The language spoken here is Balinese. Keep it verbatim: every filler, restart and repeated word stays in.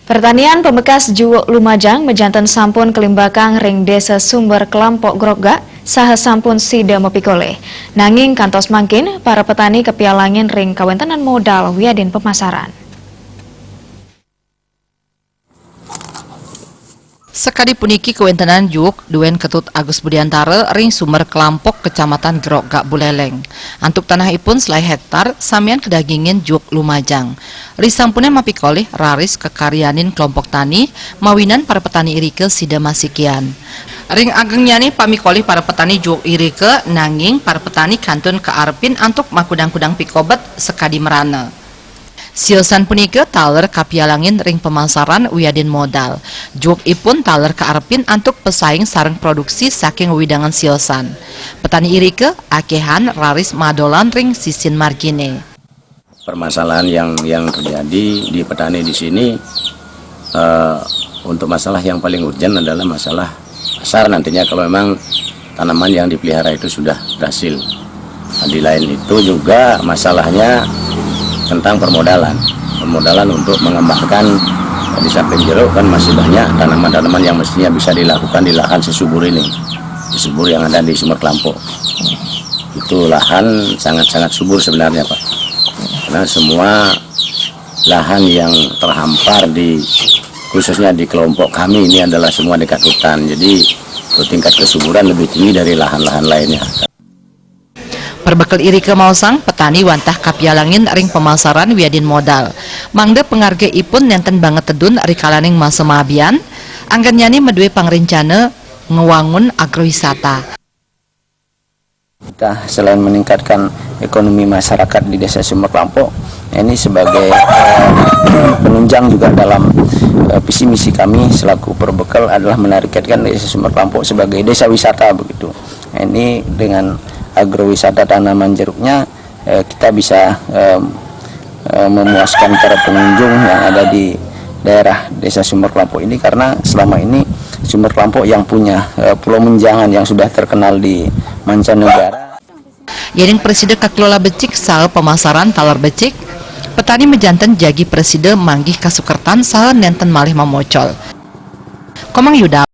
Pertanian pamekas Juuk Lumajang majanten sampun kalimbakang ring Desa Sumber Kelampok Grogak saha sampun sida mapikolih. Nanging kantos mangkin, para petani kapialangin ring kawentenan modal wiadin pemasaran. Sakadi puniki kawentenan juuk duén Ketut Agus Budiantara ring Sumber Kelampok, Kecamatan Grogak Buleleng. Antuk tanahipun selaé héktar, samian kadagingin Juuk Lumajang. Risampuné mapikolih raris kakaryanin kelompok tani, mawinan para petani irika sida masikian. Ring agengnyané pamikolih para petani juuk irika, nanging para petani kantun kaarepin antuk makudang-kudang pikobet sakadi mrana. Siosan punika taler kapialangin ring pemasaran wiadin modal. Juukipun taler kaarepin antuk pesaing sareng produksi saking wewidangan siosan. Petani irika akéhan raris madolan ring sisin marginé. Permasalahan yang yang terjadi di petani di sini, eh, untuk masalah yang paling urgen adalah masalah pasar nantinya kalau memang tanaman yang dipelihara itu sudah berhasil. Nah, di lain itu juga masalahnya tentang permodalan. Permodalan untuk mengembangkan, eh, di samping jeruk kan masih banyak tanaman-tanaman yang mestinya bisa dilakukan di lahan sesubur ini. Sesubur yang ada di Sumber Kelampok. Itu lahan sangat-sangat subur sebenarnya, Pak. Karena semua lahan yang terhampar di, khususnya di kelompok kami ini adalah semua dekat hutan. Jadi tingkat kesuburan lebih tinggi dari lahan-lahan lainnya. Perbekel irika maosang, petani wantah kapialangin ring pemasaran wiadin modal. Mangda pangargaipun nénten banget tedun rikalaning masa maabian, anggennyané madué pangrencana ngwangun agrowisata. Kita selain meningkatkan ekonomi masyarakat di Desa Sumber Kelampok, ini sebagai, eh, penunjang juga dalam, eh, visi misi kami selaku perbekel adalah menargetkan Desa Sumber Kelampok sebagai desa wisata begitu. Ini dengan agrowisata tanaman jeruknya, eh, kita bisa, eh, eh, memuaskan para pengunjung yang ada di daerah Desa Sumber Kelampok ini, karena selama ini Sumber Kelampok yang punya, eh, Pulau Menjangan yang sudah terkenal di mancanegara. Yéning prasida kakelola becik saha pemasaran taler becik, petani majanten jagi prasida manggih kasukertan saha nénten malih mamocol. Komang Yuda.